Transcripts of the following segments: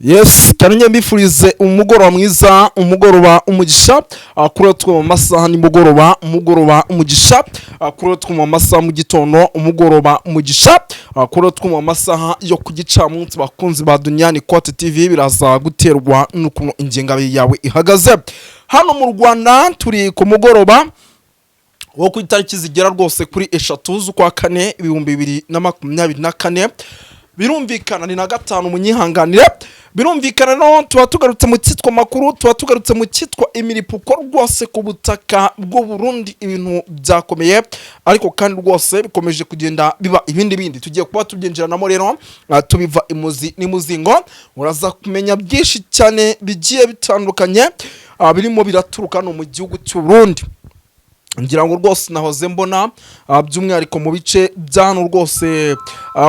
Yes, cyane. Mbifurize umugoroba mwiza, umugoroba umugisha kuri twe mu masaha nimugoroba, umugoroba umugisha kuri twe mu masaha mu gitondo, umugoroba umugisha kuri twe mu masaha yo ku gicamunsi. Bakunzi ba Duniyani Kote TV, biraza guterwa n'ukuntu ingengabihe yawe ihagaze. Hano mu Rwanda turi ku mugoroba wo ku itariki zigera rwose kuri 3 z'ukwa kane 2024. Birumvikana ni na 5, munyihanganire. Birumvikana no tuba tugarutse mu cyitwa makuru, tuba tugarutse mu cyitwa imiripuko rwose ku butaka bw'u Burundi. Ibintu byakomeye, ariko kandi rwose bikomeje kugenda biba ibindi bindi. Tugiye kuba tubyinjiranamo rero, tubiva imuzi n'imuzingo. Uraza kumenya byinshi cyane bigiye bitandukanye, birimo biraturuka no mu gihugu cy'u Burundi. Ngira ngo rwose nahoze mbona, by'umwihariko mu bice bya hano rwose,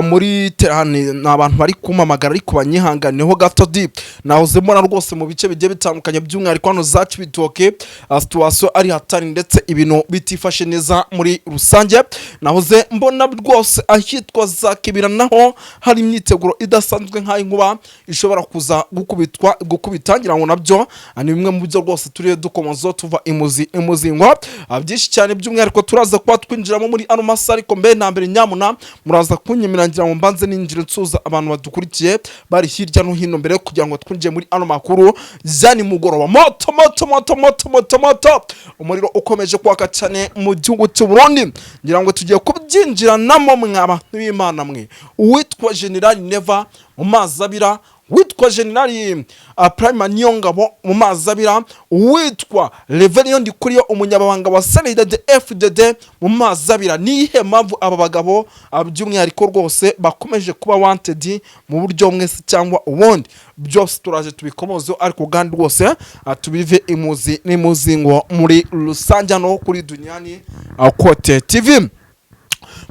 muri terane, ni abantu bari kumpamagara, ariko banyihanganireho gato di. Nahoze mbona rwose mu bice bigiye bitandukanye, by'umwihariko hano za Cibitoke, situation ari hatari ndetse ibintu bitifashe neza muri rusange. Nahoze mbona rwose ahitwa za Kibira naho hari imyiteguro idasanzwe nk'ay'inkuba ishobora kuza gukubitwa gukubita. Ngira ngo nabyo ni bimwe mu byo rwose turiye dukomozo tuva imuzi imuzingo. Byinshi cyane by'umwihariko turaza kuba twinjiramo muri ano masaha. Ariko mbere na mbere, nyamuna muraza kunyemera ngira ngo mbanze ninjire nsuza abantu badukurikiye bari hirya no hino mbere yo kugira ngo twinjire muri ano makuru ya nimugoroba. Moto moto moto moto moto moto, umuriro ukomeje kwaka cyane mu gihugu cy'u Burundi. Ngira ngo tugiye kubyinjiranamo mwa bantu b'Imana mwe. Uwitwa General Neva mu mazi abira, witwa General Prime Niyongabo mu mazi abira, uwitwa Reverien Ndikuriyo, umunyabanga wa CNDD FDD, mu mazi abira. Ni iyihe mpamvu aba bagabo, by'umwihariko rwose bakomeje kuba wanted mu buryo bumwe se cyangwa ubundi? Byose turaje tubikomozeho, ariko kandi rwose tubive imuzi n'imuzingo muri rusange hano kuri Duniyani Kote TV.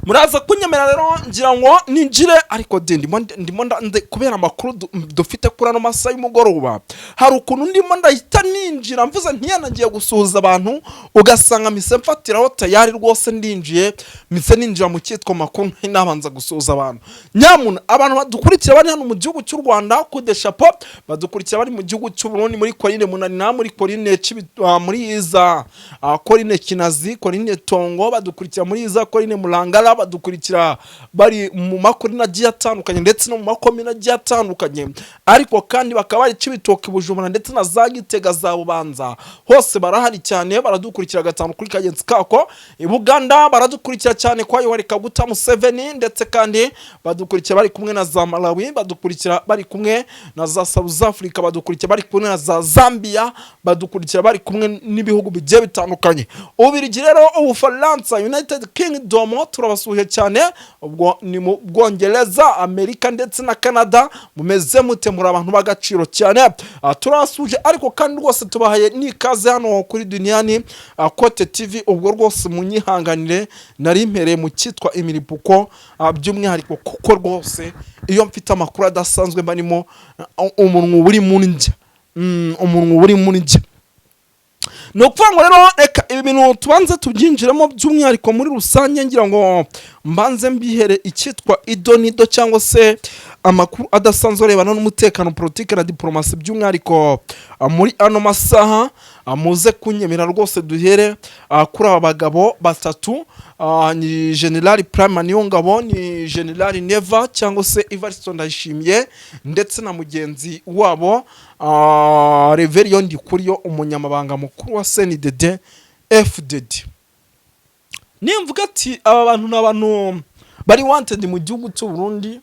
Muraza kunyemera rero ngira ngo ninjire, ariko de ndimo kubera amakuru dufite kuri ano masaha y'umugoroba, hari ukuntu ndimo ndahita ninjira mvuze ntiyanagiye gusuhuza abantu, ugasanga mpise mfatiraho tayari rwose ndinjiye, mpise ninjira mu cyitwa makuru nabanza gusuhuza abantu. Nyamuna abantu badukurikira bari hano mu gihugu cy'u Rwanda, kudeshapo badukurikira bari mu gihugu cy'u Burundi, muri Korine Munanira, muri Korine muri za Korine Kinazi, Korine Tongo, badukurikira muri za Korine Murangara, badukurikira bari mu makorine agiye atandukanye ndetse no mu makomine agiye atandukanye, ariko kandi bakaba bari Cibitoke, Bujumbura ndetse na za Gitega, za Bubanza, hose barahari cyane, baradukurikira gatanu kuri kagenzi kako. I Buganda baradukurikira cyane kwa Yoweri Kaguta Museveni, ndetse kandi badukurikira bari kumwe na za Malawi, badukurikira bari kumwe na za South Africa, badukurikira bari kumwe na za Zambia, badukurikira bari kumwe n'ibihugu bigiye bitandukanye, Ububirigi rero, Ubufaransa, United Kingdom, turabasuhuje cyane. Ubwo ni mu Bwongereza, Amerika ndetse na Canada. Mumeze mute? Muri abantu b'agaciro cyane. Turabasuhuje, ariko kandi rwose tubahaye n'ikaze hano kuri Duniyani Kote TV. Ubwo rwose munyihanganire, nari mpereye mu cyitwa imiripuko, by'umwihariko kuko rwose iyo mfite amakuru adasanzwe mba ndimo, umunwa uri muri njye. Umunwa uri muri njye. Ni ukuvuga ngo rero reka ibi bintu tubanze tubyinjiremo by'umwihariko muri rusange. Ngira ngo mbanze mbihere icyitwa ido nido cyangwa se amakuru adasanzwe arebana n'umutekano, politiki na diporomasi, by'umwihariko muri ano masaha. Muze kunyemera rwose duhere kuri aba bagabo batatu, ni General Prime Niyongabo, ni General Neva cyangwa se Evariste Ndayishimiye, ndetse na mugenzi wabo Reverien Ndikuriyo, umunyamabanga mukuru wa CNDD FDD. Nimvuga ati aba bantu ni abantu bari wanted mu gihugu cy'u Burundi,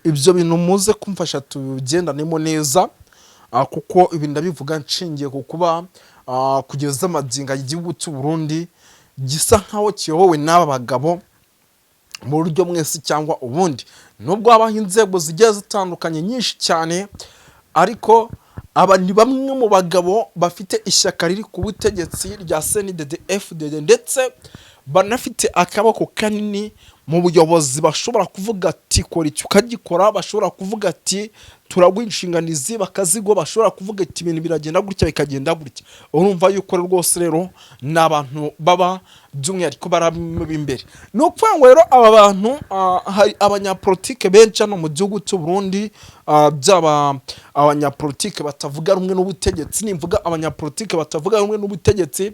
ibyo bintu muze kumfasha tubigendanemo neza, kuko ibi ndabivuga nshingiye ku kuba kugeza amagingo igihugu cy'u Burundi gisa nkaho kiyobowe n'aba bagabo mu buryo mwese cyangwa ubundi, nubwo habaho inzego zigiye zitandukanye nyinshi cyane, ariko aba ni bamwe mu bagabo bafite ishyaka riri ku butegetsi rya CNDD FDD, ndetse banafite akaboko kanini mu buyobozi. Bashobora kuvuga ati "Kora icyo", ukagikora. Bashobora kuvuga ati "Turaguha inshingano izi", bakazigwa. Bashobora kuvuga ati "Ibintu biragenda gutya", bikagenda gutya. Urumva yuko rwose rero ni abantu baba By'umwihariko baraba imbere. Ni ukuvuga ngo rero aba bantu, hari abanyapolitike benshi hano mu gihugu cy'u Burundi, byaba abanyapolitike batavuga rumwe n'ubutegetsi. Nimvuga abanyapolitike batavuga rumwe n'ubutegetsi,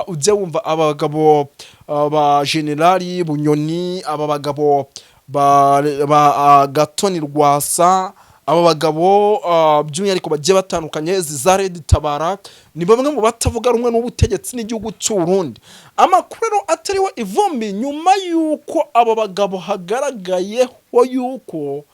ujye wumva abagabo ba Generali Bunyoni, aba bagabo ba Gatoni Rwasa, aba bagabo by'umwihariko bagiye batandukanye za Red Tabara, ni bamwe mu batavuga rumwe n'ubutegetsi n'igihugu cy'u Burundi. Amakuru rero atariho ivumbi, nyuma y'uko aba bagabo hagaragayeho y'uko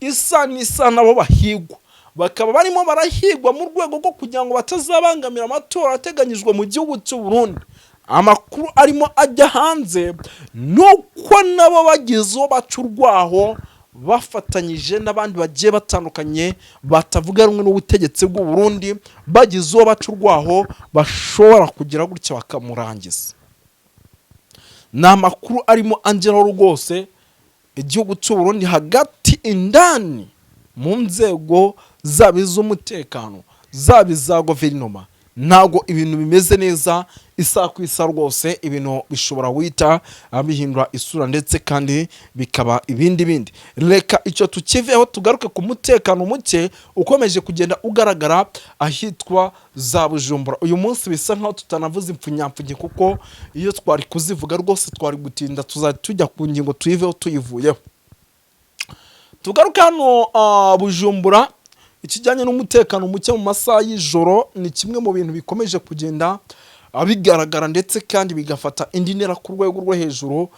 isa n'isa nabo bahigwa, bakaba barimo barahigwa mu rwego rwo kugira ngo batazabangamira amatora ateganyijwe mu gihugu cy'u Burundi. Amakuru arimo ajya hanze nuko nabo bagize uwo baca urwaho bafatanyije n'abandi bagiye batandukanye batavuga rumwe n'ubutegetsi bw'u Burundi, bagize uwo baca urwaho bashobora kugira gutya bakamurangiza. Ni amakuru arimo angeraho rwose. Igihugu cy'u Burundi hagati indani mu nzego zaba iz'umutekano, zaba iza guverinoma, ntabwo ibintu bimeze neza. Isaha ku isaha rwose ibintu bishobora guhita bihindura isura, ndetse kandi bikaba ibindi bindi. Reka icyo tukiveho, tugaruke ku mutekano muke ukomeje kugenda ugaragara ahitwa za Bujumbura. Uyu munsi bisa nkaho tutanavuze impfunyapfunye, kuko iyo twari kuzivuga rwose twari gutinda. Tuzajya tujya ku ngingo tuyiveho tuyivuyeho. Tugaruke hano Bujumbura. Ikijyanye n'umutekano muke mu masaha y'ijoro ni kimwe mu bintu bikomeje kugenda bigaragara, ndetse kandi bigafata indi ntera ku rwego rwo hejuru,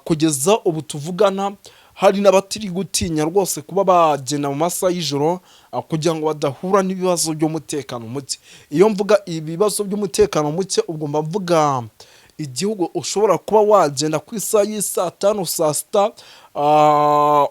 kugeza ubu tuvugana hari n'abatiri gutinya rwose kuba bagenda mu masaha y'ijoro, kugira ngo badahura n'ibibazo by'umutekano muke. Iyo mvuga ibibazo by'umutekano muke, ubwo mba mvuga igihugu ushobora kuba wagenda ku isaha y'isaa 5, saa 6,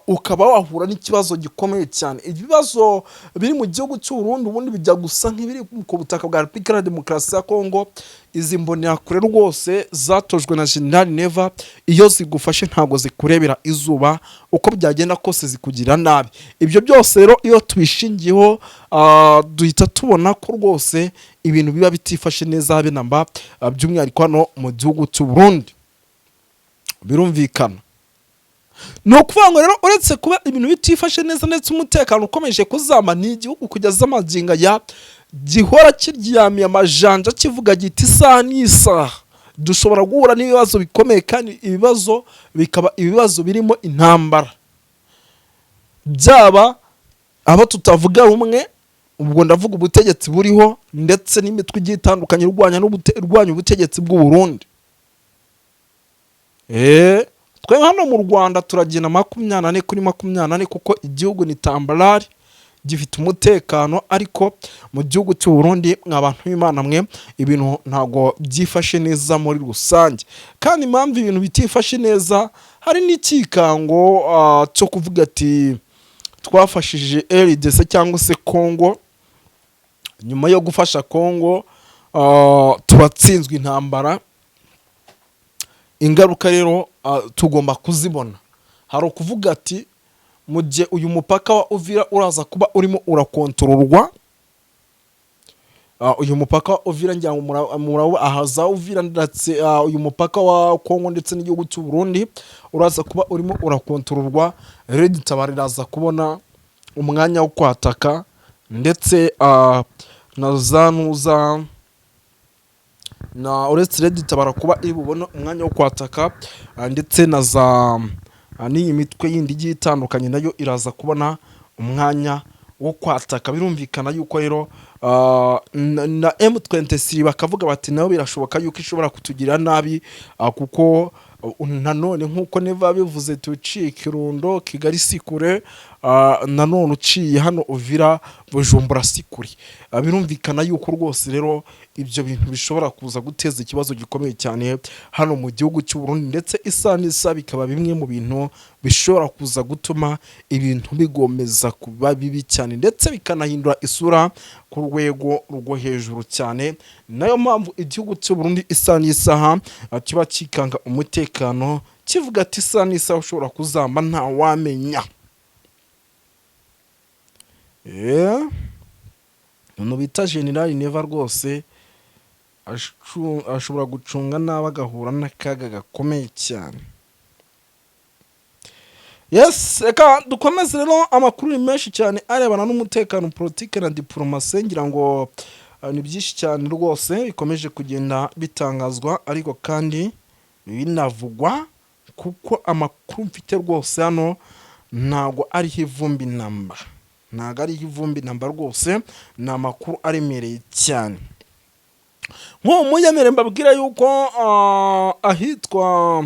ukaba wahura n'ikibazo gikomeye cyane. Ibibazo biri mu gihugu cy'u Burundi ubundi bijya gusa nk'ibiri ku butaka bwa Repubulika Iharanira Demokarasi ya Kongo. Izi mbonerakure rwose zatojwe na General Neva, iyo zigufashe ntabwo zikurebera izuba, uko byagenda kose zikugira nabi. Ibyo byose rero iyo tubishingiyeho, duhita tubona ko rwose ibintu biba bitifashe neza habe namba, by'umwihariko hano mu gihugu cy'u Burundi. Birumvikana. Ni ukuvuga ngo rero uretse kuba ibintu bitifashe neza ndetse umutekano ukomeje kuzamba, ni igihugu kugeza amagingo aya gihora kiryamiye amajanja, kivuga giti: "Isaha n'isaha dushobora guhura n'ibibazo bikomeye", kandi ibibazo bikaba ibibazo birimo intambara, byaba abo tutavuga rumwe, ubwo ndavuga ubutegetsi buriho, ndetse n'imitwe igiye itandukanye irwanya ubutegetsi bw'u Burundi. Twe hano mu Rwanda turagenda 24 kuri 24, kuko igihugu ni tambarari, gifite umutekano. Ariko mu gihugu cy'u Burundi, mwa bantu b'Imana mwe, ibintu ntabwo byifashe neza muri rusange. Kandi impamvu ibintu bitifashe neza, hari n'ikikango cyo kuvuga ati: "Twafashije RDC cyangwa se Congo, nyuma yo gufasha Congo turatsinzwe intambara." Ingaruka rero tugomba kuzibona. Hari ukuvuga ati: "Mu gihe uyu mupaka wa Uvira uraza kuba urimo urakontororwa", uyu mupaka wa Uvira ngira ngo aha za Uvira, ndetse uyu mupaka wa Kongo ndetse n'igihugu cy'u Burundi uraza kuba urimo urakontororwa, Red Tabara iraza kubona umwanya wo kwataka, ndetse na za ntuza na uretse Red Tabara kuba iri bubone umwanya wo kwataka, ndetse na za n'iyi mitwe yindi igiye itandukanye nayo iraza kubona umwanya wo kwataka. Birumvikana yuko rero na M23 bakavuga bati: "Nayo birashoboka yuko ishobora kutugira nabi", kuko nanone nk'uko Neva bivuze, tuciye Kirundo Kigali si kure, nanone uciye hano Uvira Bujumbura si kure. Birumvikana yuko rwose rero ibyo bintu bishobora kuza guteza ikibazo gikomeye cyane hano mu gihugu cy'u Burundi, ndetse isaha n'isaha bikaba bimwe mu bintu bishobora kuza gutuma ibintu bigomeza kuba bibi cyane, ndetse bikanahindura isura ku rwego rwo hejuru cyane. Nayo mpamvu igihugu cy'u Burundi isaha n'isaha kiba kikanga umutekano, kivuga ati: "Isaha n'isaha ushobora kuzamba, ntawamenya." Umuntu bita General Neva rwose. Ashobora gucunga nabi agahura n'akaga gakomeye cyane. Yes, reka dukomeze rero. Amakuru ni menshi cyane arebana n'umutekano, politike na diporomasi. Ngira ngo ni byinshi cyane rwose bikomeje kugenda bitangazwa, ariko kandi binavugwa, kuko amakuru mfite rwose hano ntabwo ariho ivumbi namba, ntabwo ariho ivumbi namba rwose. Ni amakuru aremereye cyane. Nk'ubu muyemere mbabwira yuko ahitwa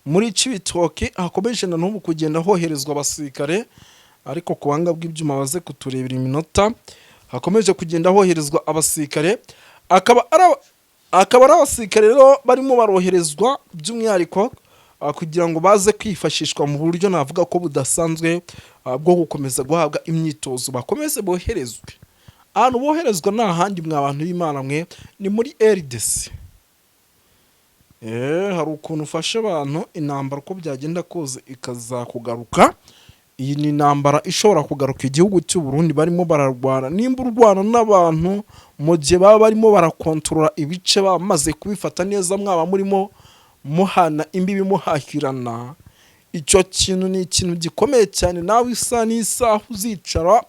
muri Cibitoke hakomeje na n'ubu kugenda hoherezwa abasirikare, ariko ku buhanga bw'ibyuma baze kuturebera iminota. Hakomeje kugenda hoherezwa abasirikare, akaba ari abasirikare rero barimo baroherezwa by'umwihariko kugira ngo baze kwifashishwa mu buryo navuga ko budasanzwe, bwo gukomeza guhabwa imyitozo, bakomeze boherezwe. Ahantu boherezwa ni ahandi, mwa bantu b'Imana mwe, ni muri RDC. Hari ukuntu ufasha abantu intambara, uko byagenda kose ikazakugaruka. Iyi ni intambara ishobora kugaruka igihugu cy'u Burundi barimo bararwana. Nimba urwana n'abantu mu gihe baba barimo barakontorora ibice bamaze kubifata neza, mwaba murimo muhana imbibi, muhahirana, icyo kintu ni ikintu gikomeye cyane. Nawe isaha n'isaha uzicara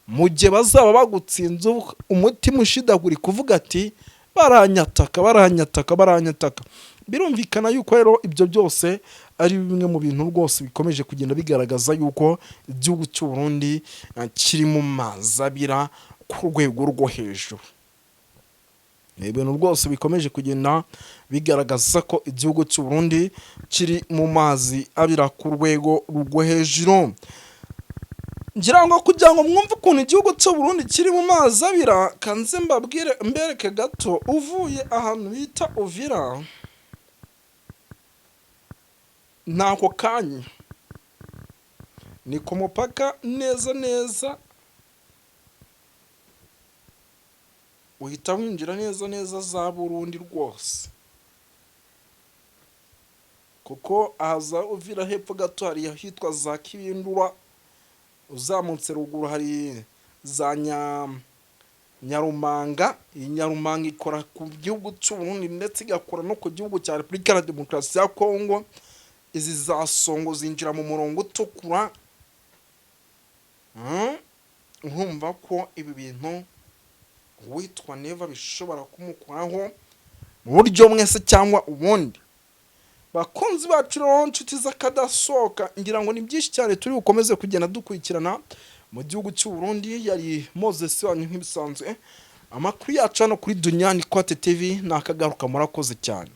mu gihe bazaba bagutsinze, umutima ushidagurika uvuga ati: "Baranyataka, baranyataka, baranyataka." Birumvikana yuko rero ibyo byose ari bimwe mu bintu rwose bikomeje kugenda bigaragaza yuko igihugu cy'u Burundi kiri mu mazi abira ku rwego rwo hejuru. Ni ibintu rwose bikomeje kugenda bigaragaza ko igihugu cy'u Burundi kiri mu mazi abira ku rwego rwo hejuru. Ngira ngo kugira ngo mwumve ukuntu igihugu cy'u Burundi kiri mu mazi abira, kanze mbabwire, mbereke gato. Uvuye ahantu bita Uvira ntako kanya ni ku mupaka neza neza, uhita winjira neza neza za Burundi rwose, kuko aha za Uvira hepfo gato hari ahitwa za Kibindura, uzamutse ruguru hari za Nyarumanga. Iyi Nyarumanga ikora ku gihugu cy'u Burundi ndetse igakora no ku gihugu cya Repubulika ya Demokarasi ya Kongo. Izi za Songo zinjira mu murongo utukura. Urumva ko ibi bintu uwitwa Neva bishobora kumukoraho mu buryo mwese cyangwa ubundi. Bakunzi bacu rero, nshuti z'akadasohoka, ngira ngo ni byinshi cyane turi bukomeze kugenda dukurikirana mu gihugu cy'u Burundi. Yari Moses wanyu nk'ibisanzwe. Amakuru yacu hano kuri Dunyani Kote TV ni akagaruka. Murakoze cyane.